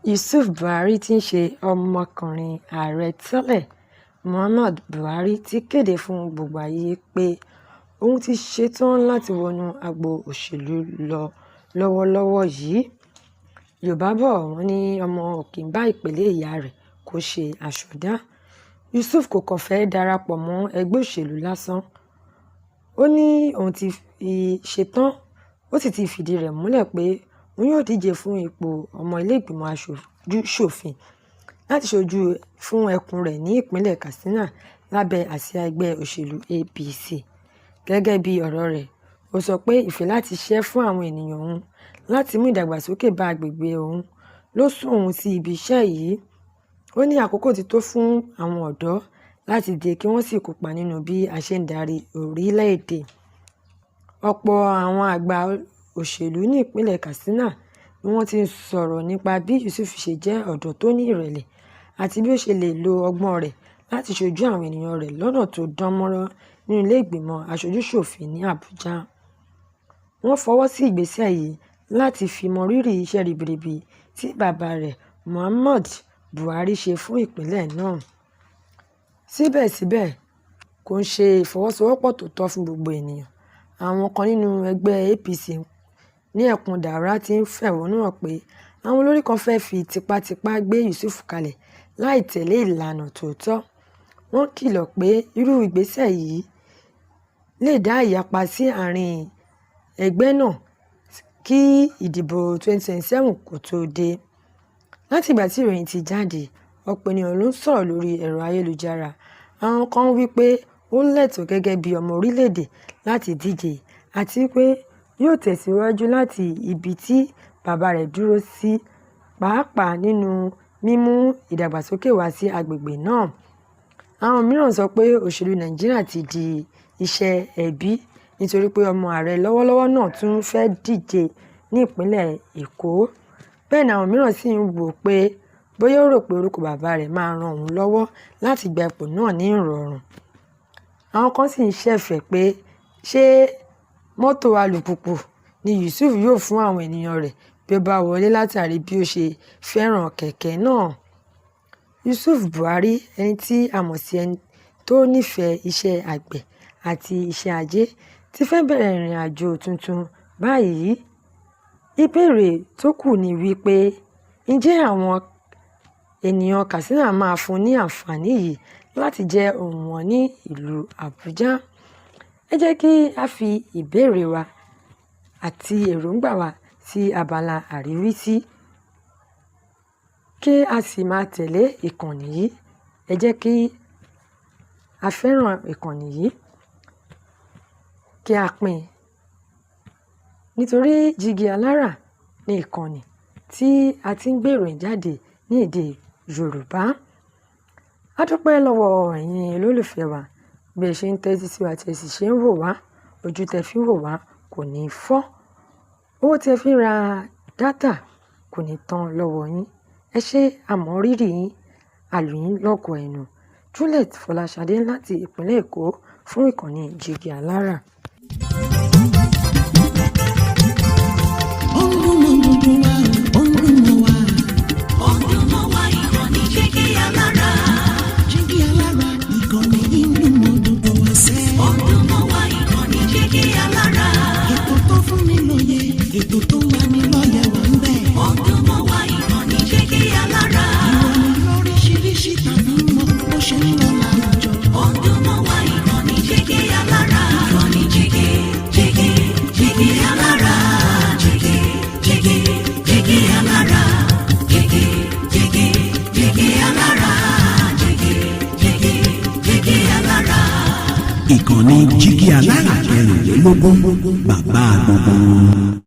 Yusuf Buhari tí í ṣe ọmọkùnrin ààrẹ tẹ́lẹ̀ Muhammadu Buhari ti kéde fún gbogbo ayé pé òun ti ṣetán láti wọnú agbo òṣèlú lọ lọ́wọ́lọ́wọ́ yìí. Yorùbá bò wọ́n ní ọmọ ò kì í bá ìpèlè ìyá rẹ̀ kó ṣe aṣọdá. Yusuf kò kàn fẹ́ẹ́ darapọ̀ mọ́ ẹgbẹ́ òṣèlú lásán, ó ní òun ti ṣetán, ó sì ti fìdí rẹ̀ múlẹ̀ pé òun yóò díje fún ipò ọmọ ìlẹ́ẹ̀gbìmọ̀ aṣojú-ṣòfin láti ṣojú fún ẹkùn rẹ̀ ní ìpínlẹ̀ Katsina lábẹ́ àsíá ẹgbẹ́ òṣèlú APC. Gẹ́gẹ́ bí ọ̀rọ̀ rẹ̀, ó sọ pé ìfẹ́ láti ṣiṣẹ́ fún àwọn ènìyàn òun, láti mú ìdàgbàsókè bá agbègbè òun ló sún òun sí ibi iṣẹ́ yìí. Ó ní àkókò ti tó fún àwọn ọ̀dọ́ láti dìde kí wọ́n sì kópa nínú bí a ṣe ń darí orílẹ̀-èdè. Ọ̀pọ̀ àwọn àgbà òṣèlú ní ìpínlẹ̀ Katsina ni wọ́n ti ń sọ̀rọ̀ nípa bí Yusuf ṣe jẹ́ ọ̀dọ́ tó ní ìrẹ̀lẹ̀ àti bí ó ṣe lè lo ọgbọ́n rẹ̀ láti ṣojú àwọn ènìyàn rẹ̀ lọ́nà tó dán mọ́rán nínú ilé ìgbìmọ̀ aṣojú-ṣòfin ní Àbújá. Wọ́n fọwọ́ sí ìgbésẹ̀ yìí láti fi mọrírì iṣẹ́ ribiribi tí bàbá rẹ̀ Muhammad Buhari ṣe fún ìpínlẹ̀ náà. Síbẹ̀síbẹ̀, kò ń ṣe ìfọwọ́sowọ́pọ̀ tó tọ́ fún gbogbo ènìyàn. Àwọn kan nínú ẹgbẹ́ APC ní ẹkùn Daura ti ń fẹ̀hónú hàn pé àwọn olórí kan fẹ́ẹ́ fi tipátipá gbé Yusuf kalẹ̀ láì tẹ̀lé ìlànà tó tọ́. Wọ́n kìlọ̀ pé irú ìgbésẹ̀ yìí lè dá ìyapa sí àárín ẹgbẹ́ náà kí ìdìbò 2027 kó tóó dé. Látìgbà tí ìròyìn ti jáde, ọ̀pọ̀ ènìyàn ló ń sọ̀rọ̀ lórí ẹ̀rọ ayélujára. Àwọn kan wí pé ó lẹ́tọ̀ọ́ gẹ́gẹ́ bí ọmọ orílẹ̀-èdè láti díje àti pé yóò tẹ̀síwájú láti ibi tí bàbá rẹ̀ dúró sí pàápàá nínú mímú ìdàgbàsókè wá sí agbègbè náà. Àwọn mìíràn sọ pé òṣèlú Nàìjíríà ti di iṣẹ́ ẹbí nítorí pé ọmọ ààrẹ lọ́wọ́lọ́wọ́ náà tún fẹ́ẹ́ díje ní ìpínlẹ̀ Èkó. Bẹ́ẹ̀ ni àwọn mìíràn sì ń wò ó pé bóyá ó rò pé orúkọ bàbá rẹ̀ máa ran òun lọ́wọ́ láti gba ipò náà ní ìrọ̀rùn. Àwọn kan sì ń ṣẹ̀fẹ̀ pé ṣé mọ́tò alùpùpù ni Yusuf yóò fún àwọn ènìyàn rẹ̀ bí ó bá wọlé látàrí bí ó ṣe fẹ́ràn kẹ̀kẹ́ náà. Yusuf Buhari, ẹni tí a mọ̀ sí ẹni tó nífẹ̀ẹ́ iṣẹ́ àgbẹ̀ àti iṣẹ́ ajé, ti fẹ́ẹ́ bẹ̀rẹ̀ ìrìnàjò tuntun báyìí. Ìbéèrè tó kù ni wípé ǹjẹ́ àwọn ènìyàn Katsina máa fún un ní àǹfààní yìí láti jẹ́ ohùn wọn ní ìlú Àbújá? Ẹ jẹ́ kí a fi ìbéèrè wa àti èròǹgbà wa sí abala àríwísí, kí a sì máa tẹ̀lé ìkànnì yìí. Ẹ jẹ́ kí a fẹ́ràn ìkànnì yìí, kí a pín in, nítorí Jígí Alára ní ìkànnì tí a ti ń gbé ìròyìn jáde ní èdè Yorùbá. A dúpẹ́ lọ́wọ́ ẹ̀yin olólùfẹ́ wa bí ẹ ṣe ń tẹ́tí sí wa tí ẹ sì ṣe ń wò wá. Ojú tẹ fi ń wò wá kò ní fọ́. Owó tí ẹ fi ń ra data kò ní tán lọ́wọ́ yín. Ẹ ṣé, a mọ rírì yín, a lù yín lọ́gọ ẹnu. Juliet Fọláṣadé láti ìpínlẹ̀ Èkó fún ìkànnì Jígí Alára. Ó ń dún mọ́ gbogbo wa, ó ń dún mọ́ wa. Ó ń dún mọ́ wa, ìkànnì Jígí Alára. Jígí Alára, ìkànnì yìí ń dún mọ́ gbogbo wa sẹ́. Ó ń dún mọ́ wa, ìkànnì Jígí Alára. Ètò tó fún ni lóye, ètò tó ń lani lọ́yẹ̀ wà ń bẹ̀. Ó ń dún mọ́ wa, ìkànnì Jígí Alára. Ìròyìn lóríṣiríṣi tàbí mọ́ bó ṣe ń lọ láwùjọ. Ó ń dún mọ́ wa, ìkànnì Jígí Alára. Ìkànnì Jígí, Jígí, Jígí Alára. Jígí, Jígí, Jígí Alára. Jígí, Jígí, Jígí Alára. Jígí, Jígí, Jígí Alára. Ìkànnì Jígí Alára 24, bàbá gbogbo wọn.